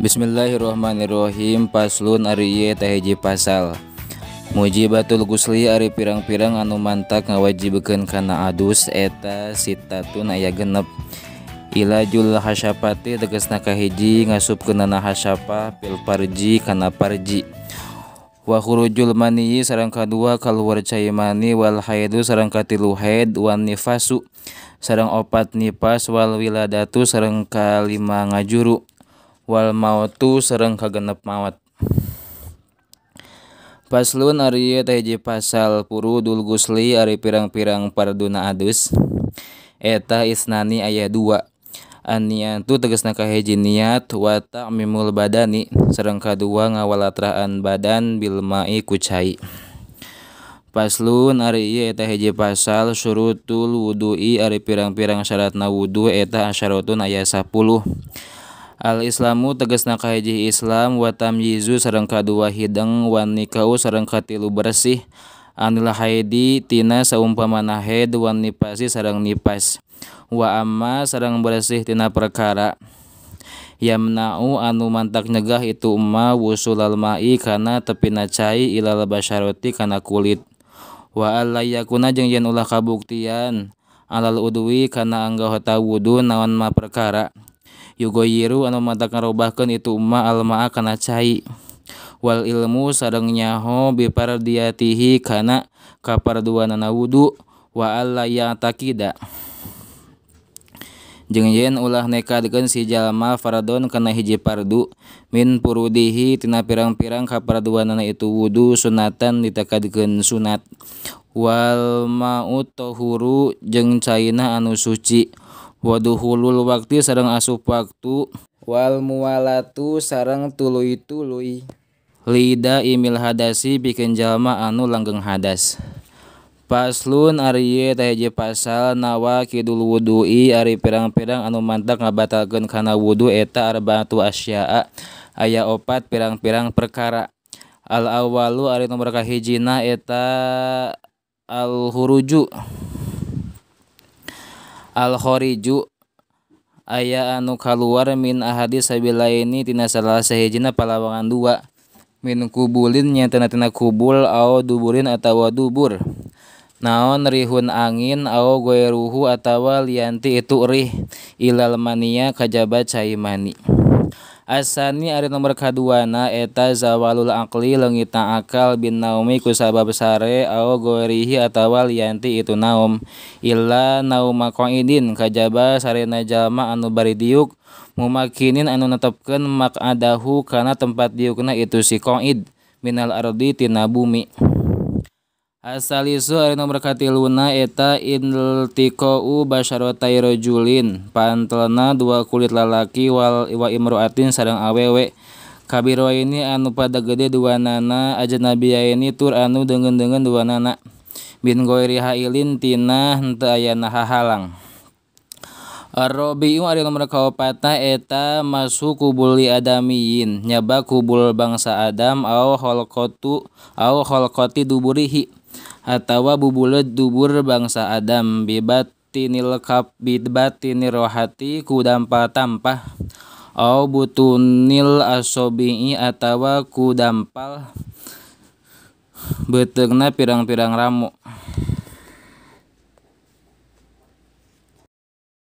Bismillahirrahmanirrahim. Paslon ari ieu teh hiji pasal. Mujibatul gusli ari pirang-pirang anu mantak ngawajibkeun kana adus eta sitatun aya 6. Ilajul hasyafati tegasna kahiji ngasupkeunana hasyafah fil farji kana farji. Wa khurujul maniyyi sareng kadua kaluar cai mani wal haidu sareng katilu haid wan nifasu sareng opat nifas wal wiladatu sareng kalima ngajuru wal mautu sareng kagenep maot. Paslon ari ieu teh hiji pasal furudul gusli ari pirang-pirang farduna adus eta isnani aya 2. An-niyatu tegasna kahiji niat wa ta'mimul badani sareng kadua ngawalatraan badan bil ma'i ku cai. Paslon ari ieu eta hiji pasal syurutul wudu'i ari pirang-pirang syaratna wudu eta asyaratun aya 10. Al islamu tegasna kahiji Islam wa tamyizu sareng kadua hideng wan nikahu sareng katilu bersih anil haidi tina saumpamana haid wan nifasi sareng nifas wa amma sareng bersih tina perkara yamna'u anu mantak nyegah itu umma wusulal ma'i kana tepina cai ilal basyarati kana kulit wa alla yakuna jeung yen ulah kabuktian alal udwi kana anggota wudu naon ma perkara yugoyiru anu mantak ngarobahkeun itu umma almaa kana cai wal ilmu sareng nyaho bipardiyatihi kana kaparduanana wudu wa alla ya'taqida jeung yen ulah nekadkeun si jalma fardon kana hiji fardu min purudihi tina pirang-pirang kaparduanana itu wudu sunatan ditekadkeun sunat wal ma'u tahuru jeung caina anu suci waduhulul waktu sareng asup waktu wal muwalatu sareng tuluy-tuluy lida imil hadasi pikeun jalma anu langgeng hadas. Paslon ari ieu teh hiji pasal nawaqidul wudu'i ari pirang-pirang anu mantak ngabatalkeun kana wudu eta arba'atu asya'a aya 4 pirang-pirang perkara. Al awalu ari nomor kahijina eta al huruju al khariju aya anu kaluar min ahadi sabilaini tina salah sahijina palawangan 2 min kubulin nyatana tina kubul au duburin atawa dubur naon rihun angin au goeruhu atawa lianti itu rih ilal mania kajaba cai mani. Asani ari nomor kaduana eta zawalul aqli leungitna akal bin naumi ku sabab sare au goerihi atawa lianti itu naum illa nauma qaidin kajaba sarena jalma anu bari diuk mumakinin anu netepkeun maq'adahu kana tempat diukna itu si qaid minal ardi tina bumi. Asalisu ari nomor katiluna eta iltiqa'u basyaratai rajulin pantelna dua kulit lalaki wal wa imro'atin sareng awewe kabiroini anu pada gede duanana ajnabiyaini tur anu deungeun-deungeun duanana bin ghairi hailin tina henteu ayana hahalang. Ar-rabi'u ari nomor kaopatna eta masu kubuli adamiyin nyaba kubul bangsa Adam au khalqatu au khalqati duburihi atawa bubuleud dubur bangsa Adam bibatinil kap bibatinir rohati ku dampal tampah au butunil asobi'i atawa ku dampal beuteungna pirang-pirang ramu.